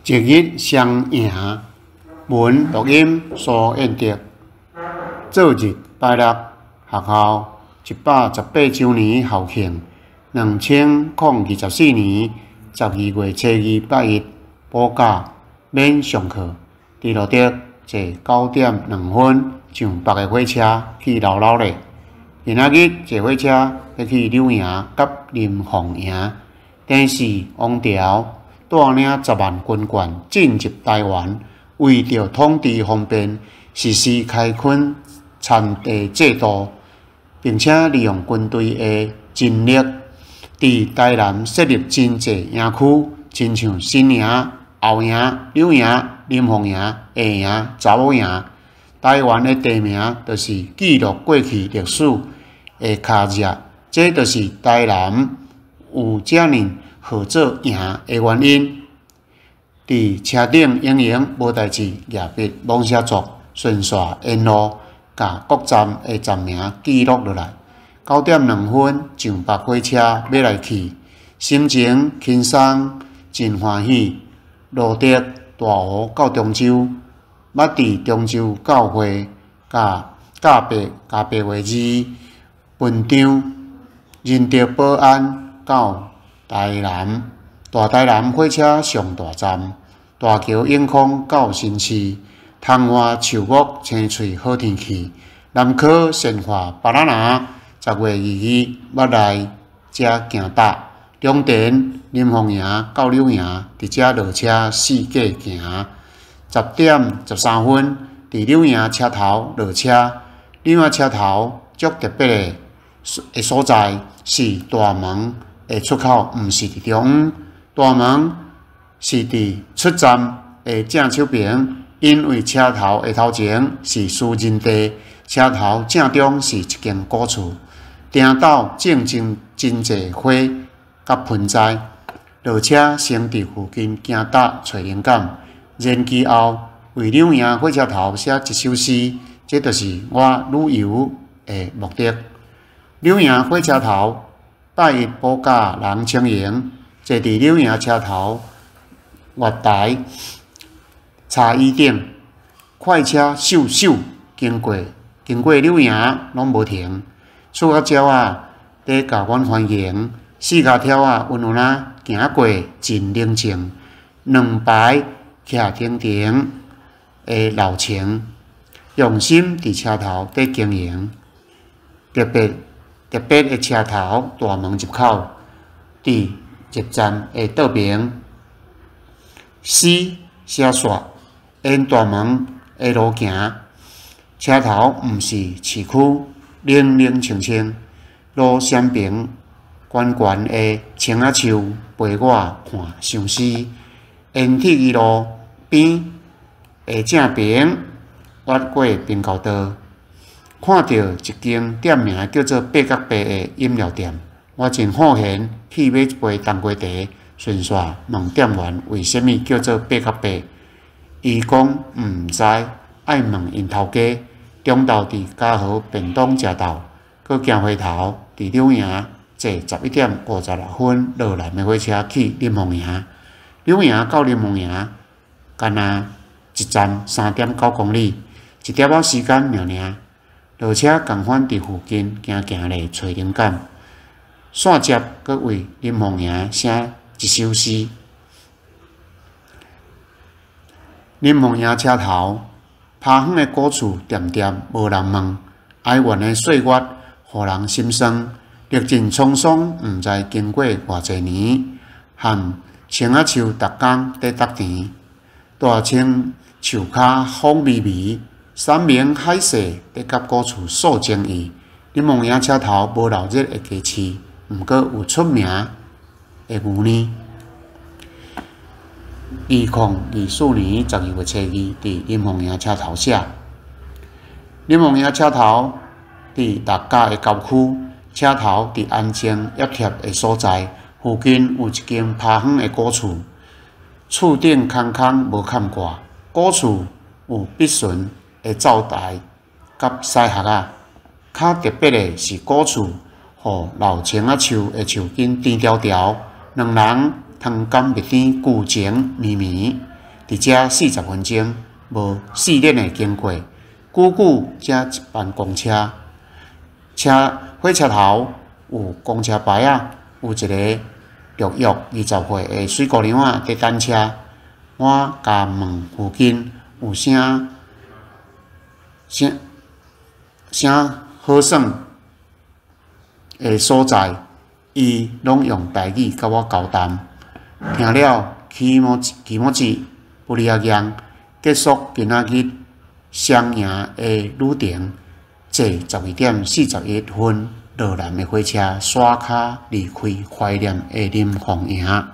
一日雙贏，文錄音蘇彥德，做日拜六學校118週年校慶，2024年12月初二拜一補假免上課。佇蘆竹坐9點2分上北的火車去老老咧。今仔日坐火車欲去柳營佮林鳳營，鄭氏王朝帶領10萬軍官進入台灣，為著統治方便，實施開墾田地制度，並且利用軍隊的人力，佇台南設立真濟營區，親像新營、後營、柳營、林鳳營、下營、查某營。台灣的地名就是記錄過去歷史的跤跡，這就是台南有遮爾號做營的原因。佇車頂閒閒無代誌，舉筆罔寫作，順紲沿路共各站的站名記錄落來。9點2分上北火車欲來去，心情輕鬆，真歡喜。蘆竹大湖到中州，捌佇中州教會共教白教白話字文章，仁德保安到台南，大台南火車上大站，大橋永康到新市，窗外樹木青翠好天氣，南科善化巴拿拿，10月22捌來遮行搭，中田林鳳營到柳營，佇遮落車四界行。10點13分，佇柳營車頭落車。柳營車頭足特別的所在是大門的出口，毋是佇中央。大門是佇出站的正手爿，因為車頭的頭前是私人地，車頭正中是一間古厝，埕斗種真真濟花佮盆栽。落車先佇附近行搭揣靈感，然其後為柳營火車頭寫一首詩，這就是我旅遊的目的。柳營火車頭拜一補假人輕盈，坐佇柳營車頭月台茶椅頂，快車咻咻經過，經過柳營攏無停。觸角鳥仔佇共阮歡迎，四跤柱仔溫溫仔行過真冷靜，兩排徛停停的老情，用心佇車頭佇經營，特別特別的車頭大門入口，佇入站的倒爿，詩寫煞沿大門的路行，車頭毋是市區，冷冷清清，路雙爿懸懸的青仔樹陪我看相思，沿鐵路邊的正爿越過平交道，看著一間店名叫做八角八的飲料店，我真好閒去買一杯冬瓜茶，順紲問店員為啥物叫做八角八，伊講毋知，愛問𪜶頭家。中晝佇嘉禾便當食到，閣行回頭佇柳營坐11點56分落南的火車去林鳳營。柳營到林鳳營，干焦一站3.9公里，一點仔時間爾爾。落車仝款佇附近行行咧，揣靈感。線接閣為林鳳營寫一首詩。林鳳營車頭，拍遠的古厝恬恬無人問，哀怨的歲月，予人心酸。歷盡滄桑，毋知經過偌濟年，和青仔樹逐工佇觸甜。大青樹跤風微微，山盟海誓佇佮古厝訴情意。林鳳營車頭無鬧熱的街市，毋過有出名的牛奶。2024年12月初二，佇林鳳營車頭寫。林鳳營車頭佇六甲的郊區，車頭佇安靜翕貼的所在，附近有一間拍遠的古厝，厝頂空空無崁蓋。古厝有筆順的灶台佮屎礐仔。較特別的是古厝，予老青仔樹的樹根甜條條，兩人糖甘蜜甜，舊情綿綿。佇遮40分鐘無四輪的經過，久久才一班公車。車火車頭有公車牌仔，有一个約約20歲的媠姑娘仔佇等車。我共問附近有啥啥啥好耍的所在，伊攏用台語佮我交談。聽了起毛起毛子不離仔硬，結束今仔日雙營的旅程，坐12點41分落南的火車，徙跤離開懷念的林鳳營。